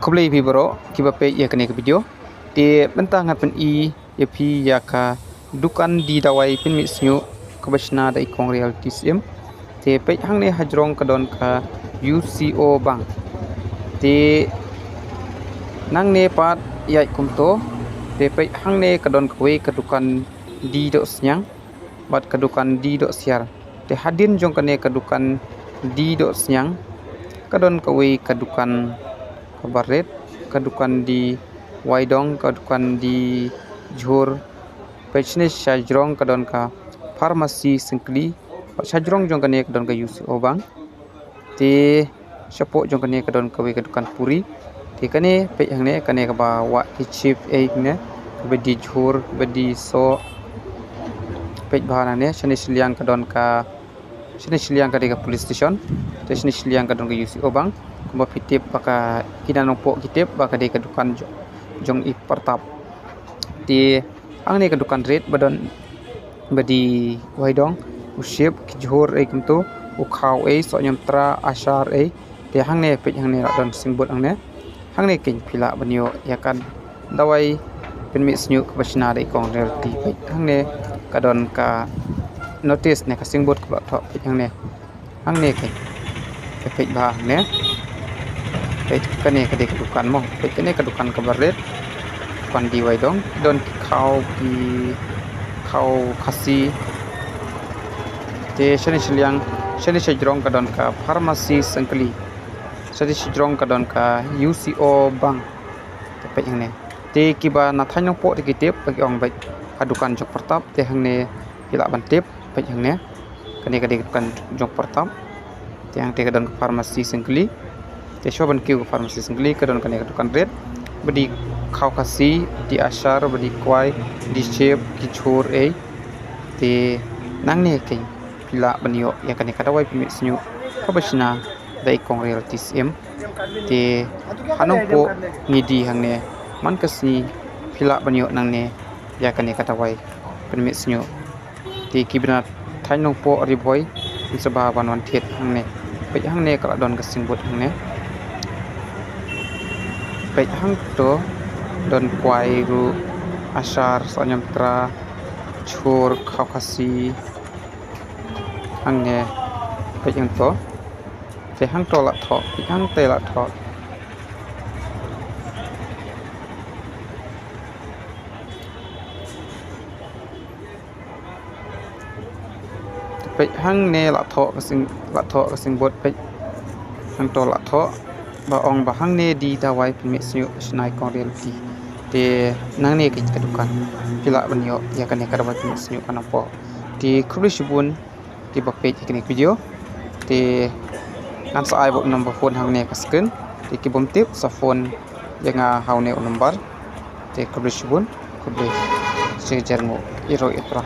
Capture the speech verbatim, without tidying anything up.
Khublei phi baroh kiba peit ïa kane ka video. Te mynta ngan pyni ïa phi ïa ka dukan die dawai pynmih shñiuh kaba shna da i Kong Reality Syiem. Te peit hangne hajrong ka don ka U C O Bank. Te nangne pat ïaid kumto. Te peit hangne ka don kawei ka dukan die dohsniang bad ka dukan die dohsiar. Te hadien jong kane ka dukan die dohsniang ka don kawei ka dukan kaba rit, ka dukan die waidong, ka dukan die jhur. Peit shane shajrong ka don ka pharmacy Syngkli. Bad shajrong jong kane ka don ka U C O Bank. Te shapoh jong kane ka don kawei ka dukan puri. Te kane peit hangne, kane kaba wah ki chip ei hangne, kaba die jhur, kaba die soh. Peit bha hangne, shane shiliang ka don ka, shane shiliang ka dei ka police station. Te shane shiliang ka don ka U C O Bank. Kumba phi tip ba ka kine nongpoh ki tip ba ka dei ka dukan jo-, jong i Partap. Te hangne ka dukan rit ba don ba die waidong, u ship, ki jhur ei kumto, u khaw ei, soh ñiamtra, ashar ei. Te hangne peit hangne la don signboard hangne. Hangne keiñ phi lah ban ïoh ïa ka dawai pynmih shñiuh kaba shna da i Kong Reality. Peit hangne ka don ka notice ne ka signboard kaba la thoh, peit hangne. Hangne keiñ. Te peit bha hangne. Peit kane ka dei ka dukan mo. Peit kane ka dukan kaba rit. Dukan die waidong. Don ki khaw, ki khaw Khasi. Te shane shiliang, shane shajrong ka don ka pharmacy Syngkli. Shane shajrong ka don ka U C O Bank. Te peit hangne. Te kiba na thaiñ nongpoh te ki tip ba ki ong beit ha dukan jong Partap, te hangne phi lah ban tip. Peit hangne. Kane ka dei ka dukan jong Partap. Te hangte ka don ka pharmacy Syngkli. Te shuwa ban kiew ka pharmacy Syngkli ka don kane ka dukan rit. Ba die khaw Khasi, die ashar, ba die kwai, die chip, ki jhur ei. Te nangne keiñ phi lah ban ïoh ïa kane ka dawai pynmih shñiuh kaba shna da i Kong Reality Syiem. Te ha nongpoh ngi die hangne man ka sngi phi lah ban ïoh nangne ïa kane ka dawai pynmih shñiuh. Te kiba na thaiñ nongpoh Ri Bhoi, phin sa bha ban wan thied hangne. Peit hangne ka la don ka signboard hangne. Peit hangto don kwai ruh, ashar, soh ñiamtra, jhur, khaw Khasi. Hangne peit hangto. Te hangto la thoh, peit hangte la thoh. Peit hangne la thoh ka sing, la thoh ka signboard, peit hangto la thoh ba ong ba hangne die dawai pynmih shñiuh shna i Kong Reality. Te nangne keiñ ka dukan phi lah ban ïoh ïa kane ka dawai pynmih shñiuh ka nongpoh. Te khublei shibun kiba peit ïa kane ka video. Te ngan sa ai bad u number phone hangne ka screen. Te kibym tip sa phone ïa nga ha une u number. Te khublei shibun, khublei shihajar nguh ïa ro ïa pra.